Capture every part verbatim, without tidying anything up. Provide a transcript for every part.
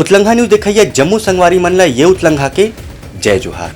उतलंघा news देखइया जम्मो संगवारी मन ला ये उतलंघा के जय जोहार।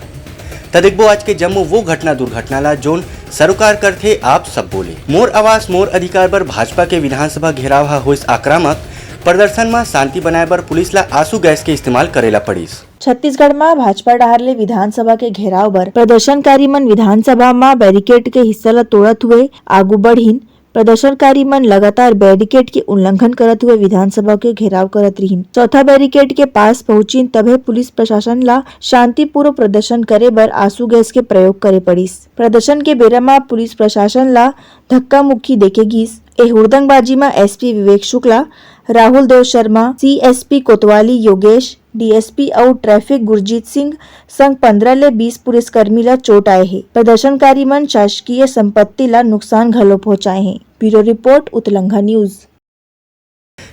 त देखबो आज के जम्मो वो घटना दुर्घटना ला, जोन सरोकार करथे आप सब बोले। मोर आवास मोर अधिकार बर भाजपा के विधानसभा घेराव ह होइस आक्रामक। प्रदर्शन म शांति बनाए बर पुलिस ला आंसू गैस के इस्तेमाल करे ला पड़िस। छत्तीसगढ़ म भाजपा डहार ले विधानसभा के घेराव बर प्रदर्शनकारी मन विधानसभा म बैरिकेड के हिस्सा ल तोड़त हुए आगू बढ़िन। प्रदर्शनकारी मन लगातार बैरिकेड के उल्लंघन करत हुए विधानसभा के घेराव करत रिहिन। चौथा बैरिकेड के पास पहुंचिन, तभे पुलिस प्रशासन ला शांतिपूर्व प्रदर्शन करे बर आंसू गैस के प्रयोग करे पड़िस। प्रदर्शन के बेरा म पुलिस प्रशासन ला धक्का मुक्की देके गीस। ए हुड़दंगबाजी म एसपी विवेक शुक्ला, राहुल देव शर्मा, सीएसपी कोतवाली योगेश, डीएसपी अउ ट्रैफिक गुरजीत सिंह संग पंद्रह ले बीस पुलिसकर्मी ला चोट आए हे। प्रदर्शनकारी मन शासकीय संपत्ति ला नुकसान घलो पहुंचाए हे। ब्यूरो रिपोर्ट, उतलंघा न्यूज।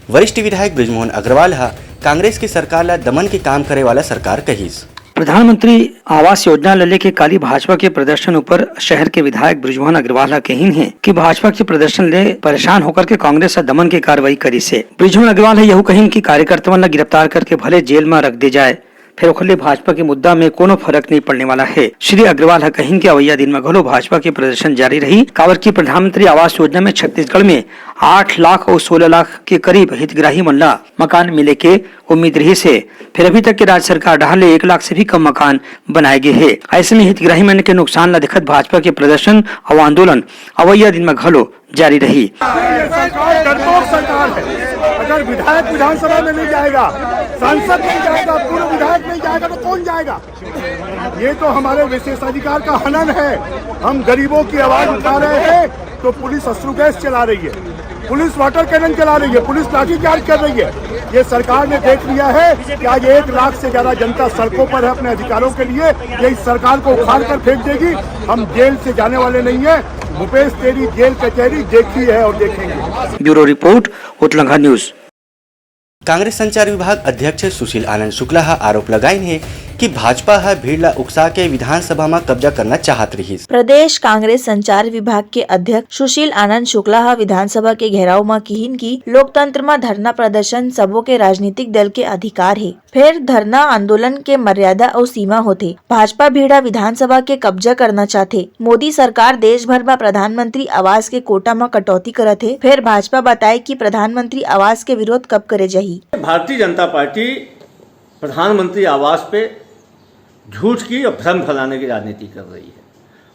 वरिष्ठ विधायक बृजमोहन अग्रवाल ह कांग्रेस के सरकार ला दमन के काम करे वाला सरकार कहिस। प्रधानमंत्री आवास योजना ल लेके काली भाजपा के प्रदर्शन ऊपर शहर के विधायक बृजमोहन अग्रवाल ह कहिन हे कि भाजपा के प्रदर्शन ले परेशान होकर के कांग्रेस ह दमन के कार्रवाई करिस हे। बृजमोहन अग्रवाल ह यहू कहिन कि कार्यकर्ता मन ल गिरफ्तार करके भले जेल म रख दे जाए, फेर ओखर ले भाजपा के मुद्दा में कोनो फर्क नहीं पड़ने वाला हे। श्री अग्रवाल ह कहिन कि अवैया दिन म घलो भाजपा के प्रदर्शन जारी रही, काबर कि प्रधानमंत्री आवास योजना में छत्तीसगढ़ में आठ लाख अउ सोलह लाख के करीब हितग्राही मन ला मकान मिले के उम्मीद रहिस हे, फेर अभी तक के राज्य सरकार डहार ले एक लाख से भी कम मकान बनाए गे हे। अइसे में हितग्राही मन के नुकसान ला देखत भाजपा के प्रदर्शन अउ आंदोलन अवैया दिन म घलो जारी रही। ये सरकार डरपोक सरकार है। अगर विधायक विधानसभा में नहीं जाएगा, सांसद नहीं जाएगा, पूर्व विधायक नहीं जाएगा, तो कौन जाएगा? ये तो हमारे विशेषाधिकार का हनन है। हम गरीबों की आवाज उठा रहे हैं, तो पुलिस अश्रु गैस चला रही है, पुलिस वाटर कैनन चला रही है, पुलिस लाठीचार्ज कर रही है। ये सरकार ने देख लिया है कि आज एक लाख से ज्यादा जनता सड़कों पर है अपने अधिकारों के लिए। ये इस सरकार को उखाड़ कर फेंक देगी। हम जेल से जाने वाले नहीं है। भूपेश, तेरी जेल कचहरी देखी है और देखेंगे। ब्यूरो रिपोर्ट, उतलंघा न्यूज। कांग्रेस संचार विभाग अध्यक्ष सुशील आनंद शुक्ला ह आरोप लगाइन हे कि भाजपा ह भीड़ ला उकसा के विधानसभा म कब्जा करना चाहत रिहिस। प्रदेश कांग्रेस संचार विभाग के अध्यक्ष सुशील आनंद शुक्ला ह विधानसभा के घेराव म किहिन कि लोकतंत्र म धरना प्रदर्शन सबो के राजनीतिक दल के अधिकार हे, फेर धरना आंदोलन के मर्यादा अउ सीमा होथे। भाजपा भीड़ ह विधानसभा के कब्जा करना चाहथे। मोदी सरकार देश भर म प्रधानमंत्री आवास के कोटा म कटौती करत हे, फेर भाजपा बताए कि प्रधानमंत्री आवास के विरोध कब करे जाही। भारतीय जनता पार्टी प्रधानमंत्री आवास पे झूठ की और भ्रम फैलाने की राजनीति कर रही है।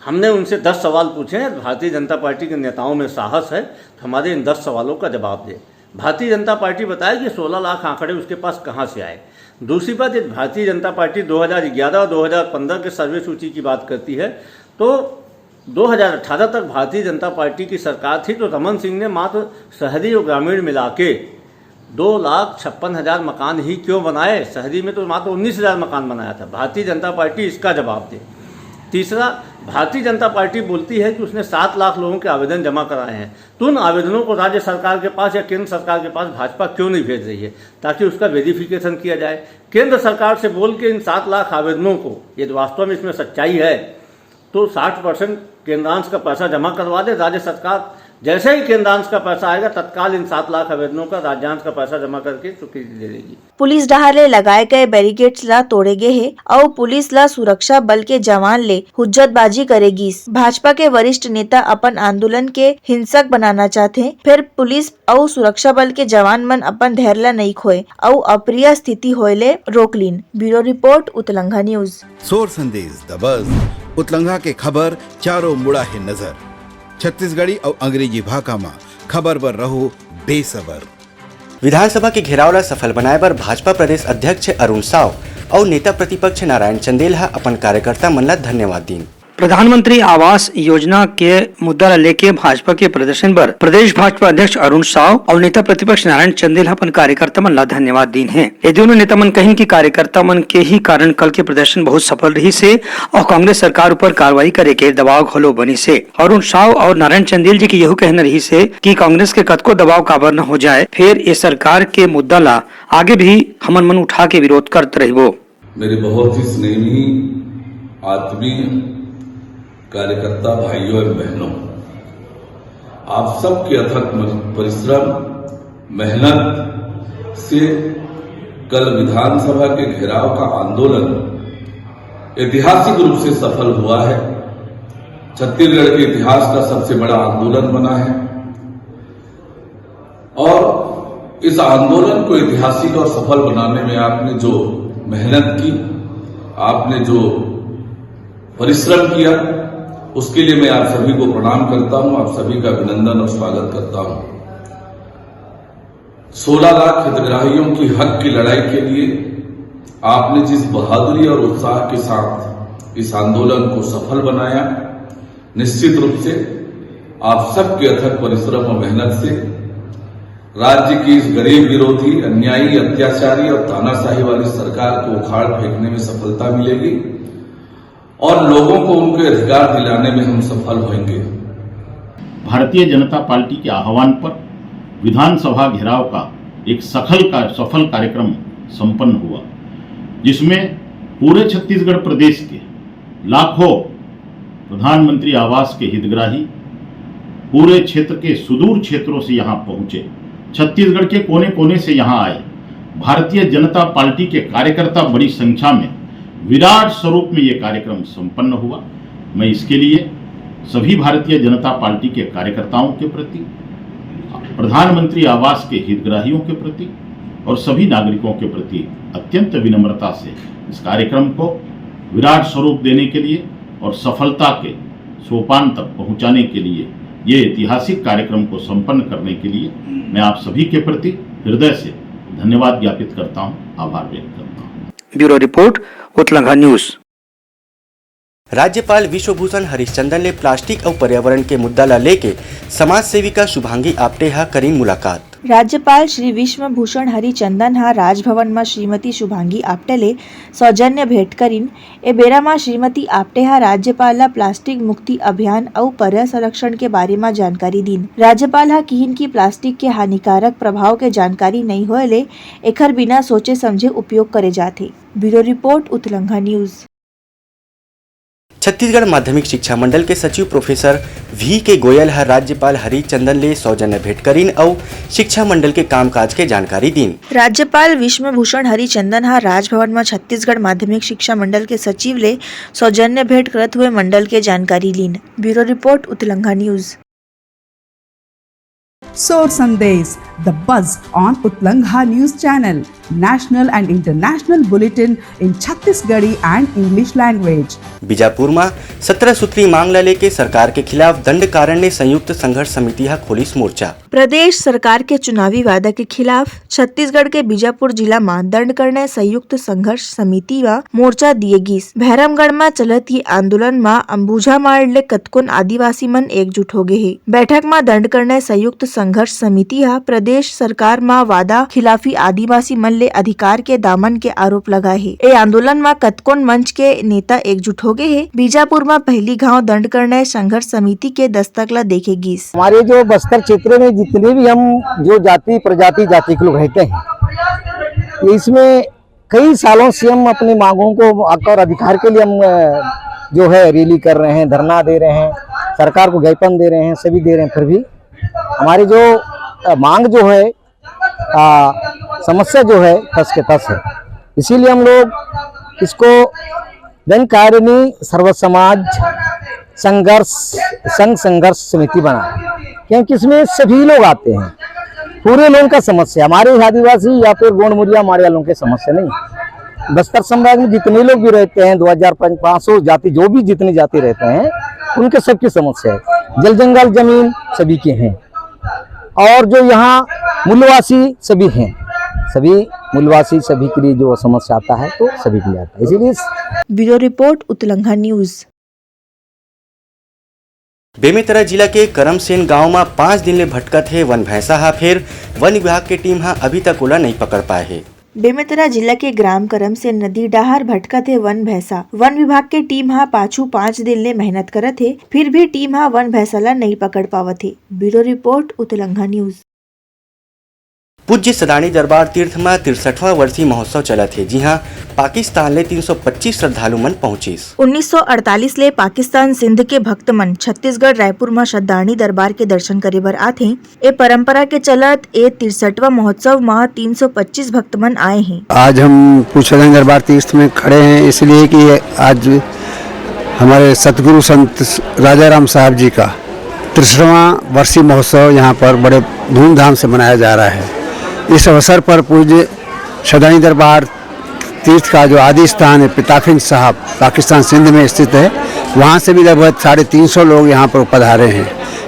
हमने उनसे दस सवाल पूछे हैं, भारतीय जनता पार्टी के नेताओं में साहस है तो हमारे इन दस सवालों का जवाब दें। भारतीय जनता पार्टी बताए कि सोलह लाख आंकड़े उसके पास कहाँ से आए। दूसरी बात, यदि भारतीय जनता पार्टी दो हज़ार ग्यारह और दो हज़ार पन्द्रह के सर्वे सूची की बात करती है, तो दो हज़ार अठारह तक भारतीय जनता पार्टी की सरकार थी, तो रमन सिंह ने मात्र शहरी और ग्रामीण मिला के दो लाख छप्पन हज़ार मकान ही क्यों बनाए? शहरी में तो मात्र उन्नीस हज़ार मकान बनाया था। भारतीय जनता पार्टी इसका जवाब दे। तीसरा, भारतीय जनता पार्टी बोलती है कि उसने सात लाख लोगों के आवेदन जमा कराए हैं, तो उन आवेदनों को राज्य सरकार के पास या केंद्र सरकार के पास भाजपा क्यों नहीं भेज रही है, ताकि उसका वेरिफिकेशन किया जाए? केंद्र सरकार से बोल के इन सात लाख आवेदनों को, यदि वास्तव में इसमें सच्चाई है, तो साठ परसेंट केंद्रांश का पैसा जमा करवा दे राज्य सरकार। जैसे ही केंद्रांश का पैसा आएगा, तत्काल इन सात लाख आवेदनों का राज्यांश का पैसा जमा करके स्वीकृति दे देगी। पुलिस डहार ले लगाए गए बैरिकेड्स ला तोड़े गे हे अउ पुलिस ला सुरक्षा बल के जवान ले हुज्जतबाजी करे गिस। भाजपा के वरिष्ठ नेता अपन आंदोलन के हिंसक बनाना चाहथे, फेर पुलिस अउ सुरक्षा बल के जवान मन अपन धैर्य ला नइ खोए अउ अप्रिय स्थिति होए ले रोक लीन। ब्यूरो रिपोर्ट, उतलंघा न्यूज। सोर संदेश दबस, उतलंघा के खबर चारों मुड़ा हे नजर। छत्तीसगढ़ी अउ अंग्रेजी भाखा म खबर बर रहो बेसबर। विधानसभा के घेराव ला सफल बनाए बर भाजपा प्रदेश अध्यक्ष अरुण साव अउ नेता प्रतिपक्ष नारायण चंदेल ह अपन कार्यकर्ता मन ला धन्यवाद दीन। प्रधानमंत्री आवास योजना के मुद्दा ला लेके भाजपा के प्रदर्शन बर प्रदेश भाजपा अध्यक्ष अरुण साव अउ नेता प्रतिपक्ष नारायण चंदेल ह अपन कार्यकर्ता मन ला धन्यवाद दीन हे। ये दोनों नेता मन कहिन कि कार्यकर्ता मन के ही कारण कल के प्रदर्शन बहुत सफल रहिस हे अउ कांग्रेस सरकार ऊपर कार्रवाई करे के दबाव घलो बनिस हे। अरुण साव अउ नारायण चंदेल जी के यहू कहना रहिस हे कि कांग्रेस के कतको दबाव काबर न हो जाए, फेर ये सरकार के मुद्दा ला आगे भी हमन मन उठा के विरोध करत रहिबो। मेरे बहुत ही स्नेही, आत्मीय कार्यकर्ता भाइयों एवं बहनों, आप सबके अथक म-, परिश्रम, मेहनत से कल विधानसभा के घेराव का आंदोलन ऐतिहासिक रूप से सफल हुआ है। छत्तीसगढ़ के इतिहास का सबसे बड़ा आंदोलन बना है और इस आंदोलन को ऐतिहासिक और सफल बनाने में आपने जो मेहनत की, आपने जो परिश्रम किया, उसके लिए मैं आप सभी को प्रणाम करता हूं, आप सभी का अभिनंदन और स्वागत करता हूं। सोलह लाख हितग्राहियों की हक की लड़ाई के लिए आपने जिस बहादुरी और उत्साह के साथ इस आंदोलन को सफल बनाया, निश्चित रूप से आप सबके अथक परिश्रम और मेहनत से राज्य की इस गरीब विरोधी, अन्यायी, अत्याचारी और तानाशाही वाली सरकार को उखाड़ फेंकने में सफलता मिलेगी और लोगों को उनके अधिकार दिलाने में हम सफल होंगे। भारतीय जनता पार्टी के आह्वान पर विधानसभा घेराव का एक सखल का सफल कार्यक्रम संपन्न हुआ, जिसमें पूरे छत्तीसगढ़ प्रदेश के लाखों प्रधानमंत्री आवास के हितग्राही पूरे क्षेत्र के सुदूर क्षेत्रों से यहाँ पहुंचे, छत्तीसगढ़ के कोने कोने से यहाँ आए। भारतीय जनता पार्टी के कार्यकर्ता बड़ी संख्या में विराट स्वरूप में ये कार्यक्रम संपन्न हुआ। मैं इसके लिए सभी भारतीय जनता पार्टी के कार्यकर्ताओं के प्रति, प्रधानमंत्री आवास के हितग्राहियों के प्रति और सभी नागरिकों के प्रति अत्यंत विनम्रता से इस कार्यक्रम को विराट स्वरूप देने के लिए और सफलता के सोपान तक पहुंचाने के लिए ये ऐतिहासिक कार्यक्रम को संपन्न करने के लिए मैं आप सभी के प्रति हृदय से धन्यवाद ज्ञापित करता हूं, आभार व्यक्त करता हूं। ब्यूरो रिपोर्ट, उतलंघा न्यूज। राज्यपाल विश्वभूषण हरिश्चंदन ले प्लास्टिक अउ पर्यावरण के मुद्दा ला लेके समाज सेविका शुभांगी आप्टे हा करीन मुलाकात। राज्यपाल श्री विश्वभूषण हरिचंदन ह राजभवन म श्रीमती शुभांगी आप्टे ले सौजन्य भेंट करिन। ए बेरा म श्रीमती आप्टे ह राज्यपाल ल प्लास्टिक मुक्ति अभियान अउ पर्या संरक्षण के बारे म जानकारी दीन। राज्यपाल ह किहिन कि प्लास्टिक के हानिकारक प्रभाव के जानकारी नइ होय ले एखर बिना सोचे समझे उपयोग करे जाथे। ब्यूरो रिपोर्ट, उतलंघा न्यूज। छत्तीसगढ़ माध्यमिक शिक्षा मंडल के सचिव प्रोफेसर वी के गोयल ह राज्यपाल हरिचंदन ले सौजन्य भेंट करिन अउ शिक्षा मंडल के कामकाज के जानकारी दीन। राज्यपाल विश्वभूषण हरिचंदन ह राजभवन म छत्तीसगढ़ माध्यमिक शिक्षा मंडल के सचिव ले सौजन्य भेंट करत हुए मंडल के जानकारी लीन। ब्यूरो रिपोर्ट, उतलंघा news. Sor Sandesh, the buzz on Utlangha News Channel, national and international bulletin in Chhattisgarhi and English language. Bijapur म सत्रह सूत्री मांग ला लेके सरकार के खिलाफ दंड कारण्य संयुक्त संघर्ष समिति ह खोलिस मोर्चा। प्रदेश सरकार के चुनावी वादा के खिलाफ छत्तीसगढ़ के बीजापुर जिला म दंड करण्य संयुक्त संघर्ष समिति म मोर्चा दिए गिस। भैरमगढ़ म चलत ये आंदोलन म अंबुझामाड़ ले कतकोन आदिवासी मन एकजुट हो गे हे। बैठक म दंड करण्य संयुक्त संघर्ष समिति ह प्रदेश सरकार म वादा खिलाफी आदिवासी मन ले अधिकार के दामन के आरोप लगाए हे। ए आंदोलन म कतकोन मंच के नेता एकजुट हो गे हे। बीजापुर म पहली घाव दंड करण्य संघर्ष समिति के दस्तक ल देखे गिस। हमारे जो बस्तर क्षेत्र में जितने भी हम जो जाति प्रजाति जाति के लोग रहते हैं, इसमें कई सालों से हम अपनी मांगों को हक और अधिकार के लिए हम अ, जो है रैली कर रहे हैं, धरना दे रहे हैं, सरकार को ज्ञापन दे रहे हैं, सभी दे रहे हैं, फिर भी हमारी जो अ, मांग जो है, अ, समस्या जो है तस के तस है। इसीलिए हम लोग इसको दंड कारण्य सर्व समाज संघर्ष संघ संघर्ष समिति बना, क्योंकि इसमें सभी लोग आते हैं, पूरे लोगों का समस्या, हमारे आदिवासी या फिर गोंड मुरिया माड़िया लोगों की समस्या नहीं। बस्तर संभाग में जितने लोग भी रहते हैं, दो हजार पाँच सौ जाति, जो भी जितनी जाति रहते हैं, उनके सबकी समस्या है। जल जंगल जमीन सभी के हैं, और जो यहाँ मूलवासी सभी हैं, सभी मूलवासी सभी के लिए जो समस्या आता है, तो सभी के लिए आता है। इसीलिए ब्यूरो रिपोर्ट, उतलंघा न्यूज। बेमेतरा जिला के करमसेन गांव म पाँच दिन ले भटकत हे वन भैंसा ह, फेर वन विभाग के टीम ह अभी तक ओला नइ पकड़ पाए हे। बेमेतरा जिला के ग्राम करमसेन नदी डहार भटकत हे वन भैंसा। वन विभाग के टीम ह पाछू पाँच दिन ले मेहनत करत हे, फिर भी टीम ह वन भैंसा ला नइ पकड़ पावत हे। ब्यूरो रिपोर्ट, उतलंघा न्यूज। पूज्य सदानी दरबार तीर्थ म तिरसठवां वर्षी महोत्सव चलत हे, जिहां पाकिस्तान ले तीन सौ पच्चीस श्रद्धालु मन पहुंचिस। उन्नीस सौ अड़तालीस ले पाकिस्तान सिंध के भक्त मन छत्तीसगढ़ रायपुर म सदानी दरबार के दर्शन करे बर आथे। ए परंपरा के चलत ए तिरसठवां महोत्सव म तीन सौ पच्चीस भक्त मन आए हे। आज हम पूज्य सदानी दरबार तीर्थ में खड़े हैं, इसलिए कि आज हमारे सतगुरु संत राजाराम साहब जी का तिरसठवां वर्षीय महोत्सव यहाँ पर बड़े धूमधाम से मनाया जा रहा है। इस अवसर पर पूज्य सदानी दरबार तीर्थ का जो आदि स्थान है पिताफिंद साहब, पाकिस्तान सिंध में स्थित है, वहाँ से भी लगभग साढ़े तीन सौ लोग यहाँ पर पधारे हैं,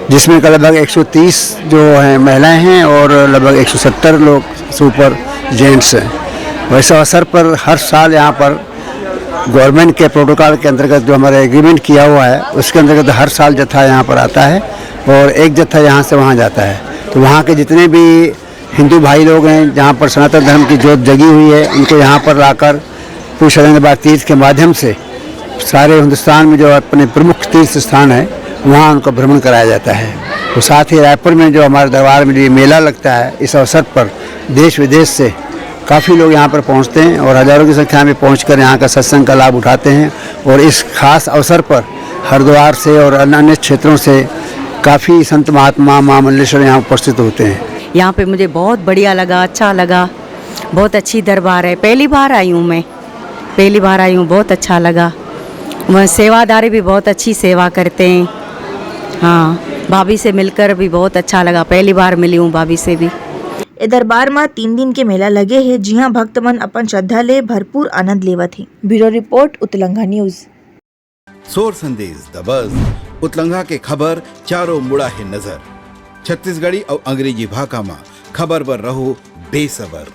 जिसमें का लगभग एक सौ तीस जो हैं महिलाएं हैं और लगभग एक सौ सत्तर लोग से ऊपर जेंट्स हैं। वैसे अवसर पर हर साल यहाँ पर गवर्नमेंट के प्रोटोकॉल के अंतर्गत जो हमारा एग्रीमेंट किया हुआ है, उसके अंतर्गत हर साल जत्था यहाँ पर आता है और एक जत्था यहाँ से वहाँ जाता है। तो वहाँ के जितने भी हिंदू भाई लोग हैं, जहाँ पर सनातन धर्म की जोत जगी हुई है, उनको यहाँ पर लाकर पूज्य सदानी दरबार तीर्थ के माध्यम से सारे हिंदुस्तान में जो अपने प्रमुख तीर्थ स्थान है, वहाँ उनको भ्रमण कराया जाता है। तो साथ ही रायपुर में जो हमारे दरबार में जो ये मेला लगता है, इस अवसर पर देश विदेश से काफ़ी लोग यहाँ पर पहुँचते हैं और हज़ारों की संख्या में पहुँचकर यहाँ का सत्संग का लाभ उठाते हैं। और इस खास अवसर पर हरिद्वार से और अन्य अन्य क्षेत्रों से काफ़ी संत महात्मा महामंडलेश्वर यहाँ उपस्थित होते हैं। यहाँ पे मुझे बहुत बढ़िया लगा, अच्छा लगा, बहुत अच्छी दरबार है। पहली बार आई हूँ मैं, पहली बार आई हूँ, बहुत अच्छा लगा। वह सेवादारी भी बहुत अच्छी सेवा करते हैं। हाँ, भाभी से मिलकर भी बहुत अच्छा लगा, पहली बार मिली हूँ भाभी से भी। ए दरबार म तीन दिन के मेला लगे हे, जिहां भक्त मन अपन श्रद्धा ले भरपूर आनंद लेवत हे। ब्यूरो रिपोर्ट, उतलंघा न्यूज। सोर संदेश दबस, उतलंघा के खबर चारों मुड़ा हे नजर। छत्तीसगढ़ी अउ अंग्रेजी भाखा म खबर बर रहो बेसबर।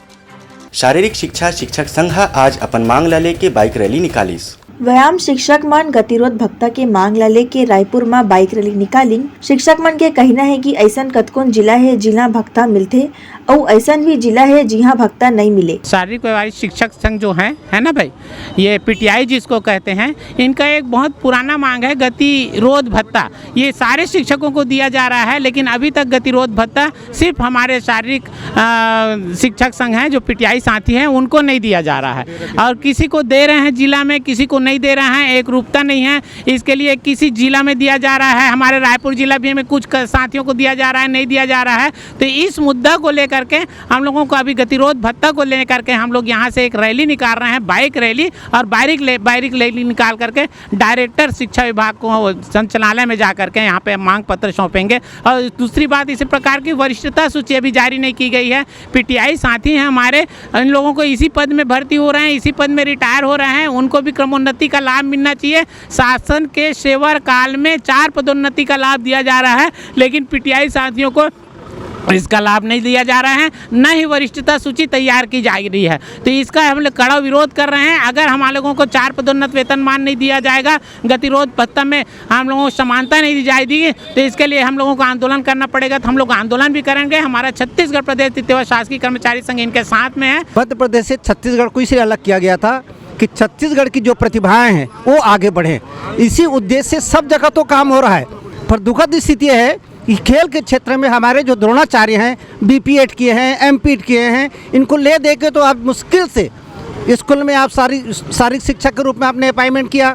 शारीरिक शिक्षा शिक्षक संघ ह आज अपन मांग ला लेके बाइक रैली निकालिस। व्यायाम शिक्षक मन गतिरोध भत्ता के मांग ला लेके रायपुर म बाइक रैली निकालिन। शिक्षक मन के कहिना हे कि अइसन कतकोन जिला हे, जिहां भत्ता मिलथे, अउ अइसन भी जिला हे, जिहां भत्ता नइ मिले। शारीरिक व्यवहारिक शिक्षक संघ जो है, है ना भाई, ये पीटीआई जिसको कहते हैं, इनका एक बहुत पुराना मांग है गतिरोध भत्ता। ये सारे शिक्षकों को दिया जा रहा है, लेकिन अभी तक गतिरोध भत्ता सिर्फ हमारे शारीरिक, अ, शिक्षक संघ हैं, जो पीटीआई साथी हैं, उनको नहीं दिया जा रहा है। और किसी को दे रहे हैं जिला में, किसी को नहीं दे रहा है, एक रूपता नहीं है। इसके लिए किसी जिला में दिया जा रहा है, हमारे रायपुर जिला भी में कुछ क-, साथियों को दिया जा रहा है, नहीं दिया जा रहा है। तो इस मुद्दा को लेकर के हम लोगों को अभी गतिरोध भत्ता को लेकर के हम लोग यहाँ से एक रैली निकाल रहे हैं, बाइक रैली, और बाइक ले-, बाइक रैली निकाल करके डायरेक्टर शिक्षा विभाग को संचालनालय में जा करके यहाँ पे मांग पत्र सौंपेंगे। और दूसरी बात, इसी प्रकार की वरिष्ठता सूची अभी जारी नहीं की गई है। पीटीआई साथी हैं हमारे, इन लोगों को इसी पद में भर्ती हो रहे हैं, इसी पद में रिटायर हो रहे हैं, उनको भी क्रमोन्नति का लाभ मिलना चाहिए। शासन के सेवा काल में चार पदोन्नति का लाभ दिया जा रहा है, लेकिन पीटीआई साथियों को इसका लाभ नहीं दिया जा रहा है, न ही वरिष्ठता सूची तैयार की जा रही है। तो इसका हम लोग कड़ा विरोध कर रहे हैं। अगर हम लोगों को चार पदोन्नत वेतनमान नहीं दिया जाएगा, गतिरोध भत्ता में हम लोगों को समानता नहीं दी जाएगी, तो इसके लिए हम लोगों को आंदोलन करना पड़ेगा। तो हम लोग आंदोलन भी करेंगे। हमारा छत्तीसगढ़ प्रदेश तृतीय शासकीय कर्मचारी संघ इनके साथ में है। मध्य प्रदेश से छत्तीसगढ़ को इसलिए अलग किया गया था कि छत्तीसगढ़ की जो प्रतिभाएं हैं, वो आगे बढ़ें। इसी उद्देश्य से सब जगह तो काम हो रहा है, पर दुखद स्थिति यह है कि खेल के क्षेत्र में हमारे जो द्रोणाचार्य हैं, बीपीएड किए हैं, एमपीएड किए हैं, इनको ले दे के तो आप मुश्किल से स्कूल में आप सारी, शारीरिक शिक्षक के रूप में आपने अपॉइंटमेंट किया,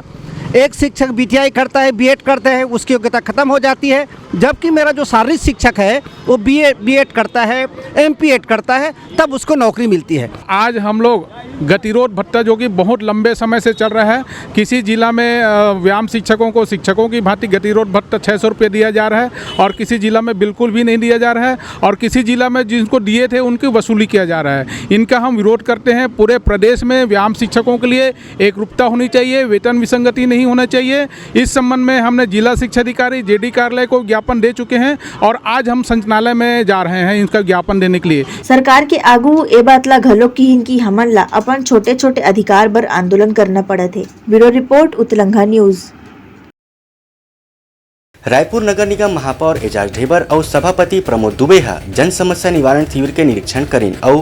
एक शिक्षक बीटीआई करता है, बीएड करता है, उसकी योग्यता खत्म हो जाती है। जबकि मेरा जो शारीरिक शिक्षक है, वो बीए, बीएड करता है, एमपीएड करता है, तब उसको नौकरी मिलती है। आज हम लोग गतिरोध भत्ता, जो कि बहुत लंबे समय से चल रहा है, किसी जिला में, अ, व्यायाम शिक्षकों को शिक्षकों की भांति गतिरोध भत्ता छः सौ रुपये दिया जा रहा है और किसी जिला में बिल्कुल भी नहीं दिया जा रहा है और किसी जिला में जिनको दिए थे उनकी वसूली किया जा रहा है। इनका हम विरोध करते हैं। पूरे प्रदेश में व्यायाम शिक्षकों के लिए एकरूपता होनी चाहिए, वेतन विसंगति नहीं होना चाहिए। इस संबंध में हमने जिला शिक्षा अधिकारी, जेडी कार्यालय को ज्ञापन दे चुके हैं और आज हम संचालनालय में जा रहे हैं इसका ज्ञापन देने के लिए। सरकार के आगू ए बात ला घलो किहिन कि हमन ला अपन छोटे-छोटे अधिकार बर आंदोलन करना पड़त हे। ब्यूरो रिपोर्ट, उतलंघा न्यूज। रायपुर नगर निगम महापौर एजाज ढेबर अउ सभापति प्रमोद दुबे ह जन समस्या निवारण शिविर के निरीक्षण करिन अउ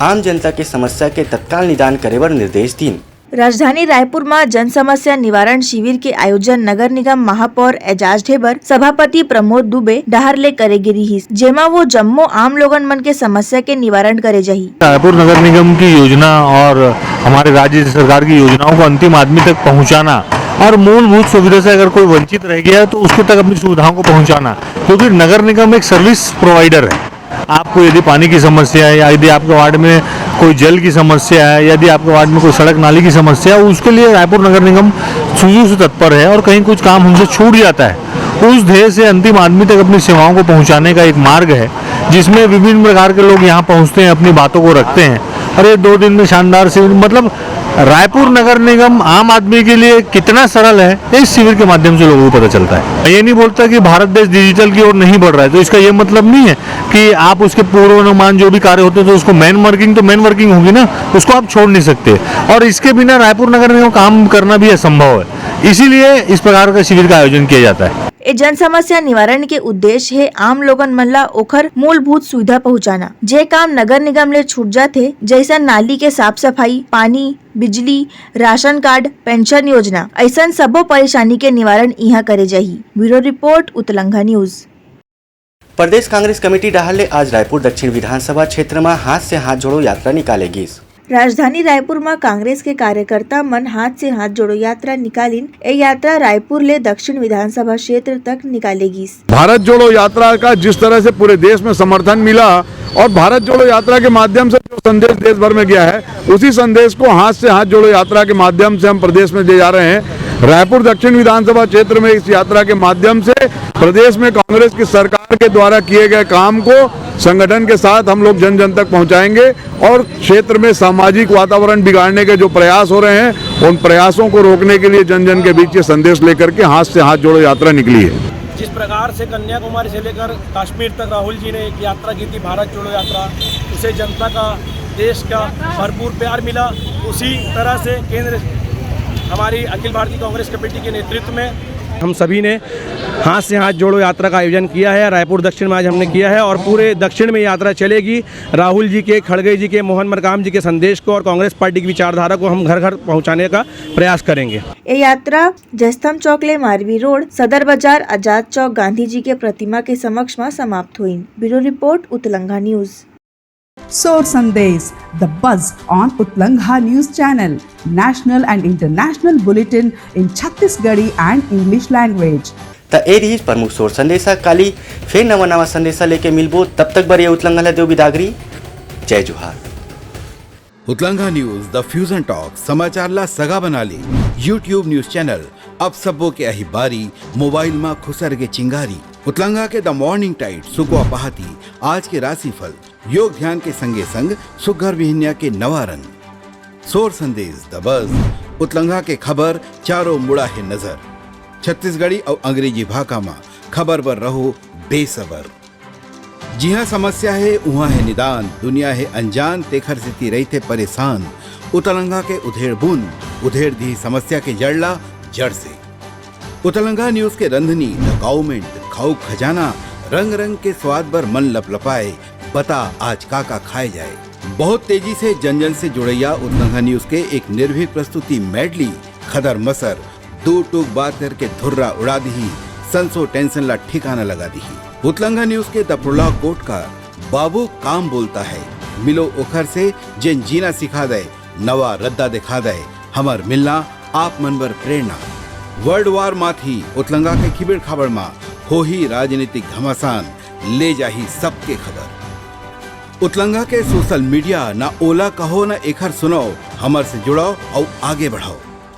आम जनता के समस्या के तत्काल निदान करे बर निर्देश दीन। राजधानी रायपुर म जन समस्या निवारण शिविर के आयोजन नगर निगम महापौर एजाज ढेबर, सभापति प्रमोद दुबे डहार ले करे गे रिहिस, जेमा वो जम्मो आम लोगन मन के समस्या के निवारण करे जाही। रायपुर नगर निगम की योजना और हमारे राज्य सरकार की योजनाओं को अंतिम आदमी तक पहुंचाना और मूलभूत सुविधा से अगर कोई वंचित रह गया है तो उसके तक अपनी सुविधाओं को पहुंचाना, क्योंकि नगर निगम एक सर्विस प्रोवाइडर है। आपको यदि पानी की समस्या है या यदि आपके वार्ड में कोई जल की समस्या है, यदि आपके वार्ड में कोई सड़क नाली की समस्या है, उसके लिए रायपुर नगर निगम शुरू से तत्पर है और कहीं कुछ काम हमसे छूट जाता है, उस ध्येय से अंतिम आदमी तक अपनी सेवाओं को पहुंचाने का एक मार्ग है, जिसमें विभिन्न प्रकार के लोग यहाँ पहुँचते हैं, अपनी बातों को रखते हैं और ये दो दिन में शानदार शिविर, मतलब रायपुर नगर निगम आम आदमी के लिए कितना सरल है, इस शिविर के माध्यम से लोगों को पता चलता है। मैं ये नहीं बोलता कि भारत देश डिजिटल की ओर नहीं बढ़ रहा है, तो इसका ये मतलब नहीं है कि आप उसके पूर्वानुमान जो भी कार्य होते हैं, तो उसको मैन वर्किंग तो मैन वर्किंग होगी ना, उसको आप छोड़ नहीं सकते। और इसके बिना रायपुर नगर निगम काम करना भी असंभव है, इसीलिए इस प्रकार का शिविर का आयोजन किया जाता है। ए जन समस्या निवारण के उद्देश्य हे आम लोगन मन ला ओखर मूलभूत सुविधा पहुंचाना, जे काम नगर निगम ले छूट जाथे, जैसन नाली के साफ सफाई, पानी, बिजली, राशन कार्ड, पेंशन योजना, ऐसन सबो परेशानी के निवारण इहां करे जाही। ब्यूरो रिपोर्ट, उतलंघा न्यूज। प्रदेश कांग्रेस कमेटी डहार ले आज रायपुर दक्षिण विधानसभा क्षेत्र म हाथ से हाथ जोड़ो यात्रा निकाले गिस। राजधानी रायपुर म कांग्रेस के कार्यकर्ता मन हाथ से हाथ जोड़ो यात्रा निकालिन। ए यात्रा रायपुर ले दक्षिण विधानसभा क्षेत्र तक निकाले गिस। भारत जोड़ो यात्रा का जिस तरह से पूरे देश में समर्थन मिला और भारत जोड़ो यात्रा के माध्यम से जो संदेश देश भर में गया है, उसी संदेश को हाथ से हाथ जोड़ो यात्रा के माध्यम से हम प्रदेश में ले जा रहे हैं। रायपुर दक्षिण विधानसभा क्षेत्र में इस यात्रा के माध्यम से प्रदेश में कांग्रेस की सरकार के द्वारा किए गए काम को संगठन के साथ हम लोग जन जन तक पहुंचाएंगे और क्षेत्र में सामाजिक वातावरण बिगाड़ने के जो प्रयास हो रहे हैं, उन प्रयासों को रोकने के लिए जन जन के बीच ये संदेश लेकर के हाथ से हाथ जोड़ो यात्रा निकली है। जिस प्रकार से कन्याकुमारी से लेकर कश्मीर तक राहुल जी ने एक यात्रा की थी, भारत जोड़ो यात्रा, उसे जनता का, देश का भरपूर प्यार मिला। उसी तरह से केंद्र, हमारी अखिल भारतीय कांग्रेस कमेटी के नेतृत्व में हम सभी ने हाथ से हाथ जोड़ो यात्रा का आयोजन किया है। रायपुर दक्षिण में आज हमने किया है और पूरे दक्षिण में यात्रा चलेगी। राहुल जी के, खड़गे जी के, मोहन मरकाम जी के संदेश को और कांग्रेस पार्टी की विचारधारा को हम घर घर पहुंचाने का प्रयास करेंगे। ए यात्रा जयस्तंभ चौक ले मारवी रोड, सदर बाजार, आजाद चौक, गांधी जी के प्रतिमा के समक्ष म समाप्त होईन। ब्यूरो रिपोर्ट, उतलंघा news. Sor Sandesh, the buzz on Utlangha News Channel, national and international bulletin in Chhattisgarhi and English language. त ए रिहिस प्रमुख सोर संदेशा। काली फेर नवा नवा संदेशा लेके मिलबो, तब तक बर ये उतलंघा ल देव बिदागरी। जय जोहार। उतलंघा न्यूज, द फ्यूजन टॉक, समाचार ला सगा बना ले। YouTube न्यूज चैनल, अब सबो के अही बारी, मोबाइल मा खुसर के चिंगारी। उतलंघा के द मॉर्निंग टाइड, सुकवा पहाती, आज के राशिफल, योग ध्यान के संगे संग सुग्घर बिहनिया के नवा रंग। सोर संदेश, द बज, उतलंघा के खबर, चारों मुड़ा हे नजर। छत्तीसगढ़ी अउ अंग्रेजी भाखा मा खबर बर रहो बेसबर। जिहां समस्या हे, उहां हे निदान, दुनिया हे अनजान, तेखर सेती रहिथे परेशान। उतलंघा के उधेड़ बुन, उधेड़ दिही समस्या के जड़ ला जड़ से। उतलंघा न्यूज के रंधनी, द काउमेंट, खाऊ खजाना, रंग रंग के स्वाद बर मन लपलपाए, बता आज का का खाए जाए। बहुत तेजी से जन जन से जुड़ैया उतलंघा न्यूज के एक निर्भीक प्रस्तुति मेडली, खदर मसर, दू टूक बात करके धुर्रा उड़ा दिही, संसो टेंशन ला ठिकाना लगा दिही। उतलंघा न्यूज के दफुड़ला कोट का बाबू काम बोलता है, मिलो ओखर से जेन जीना सिखा दे, नवा रद्दा दिखा दे, हमर मिलना आप मन बर प्रेरणा। वर्ल्ड वार माथी उतलंघा के खिबेड़ खाबड़ मा होही राजनीतिक घमासान, ले जाही सबके खबर। उतलंघा के सोशल मीडिया ना ओला कहो ना एखर सुनाओ, हमर से जुड़ाओ अउ आगे बढ़ाओ।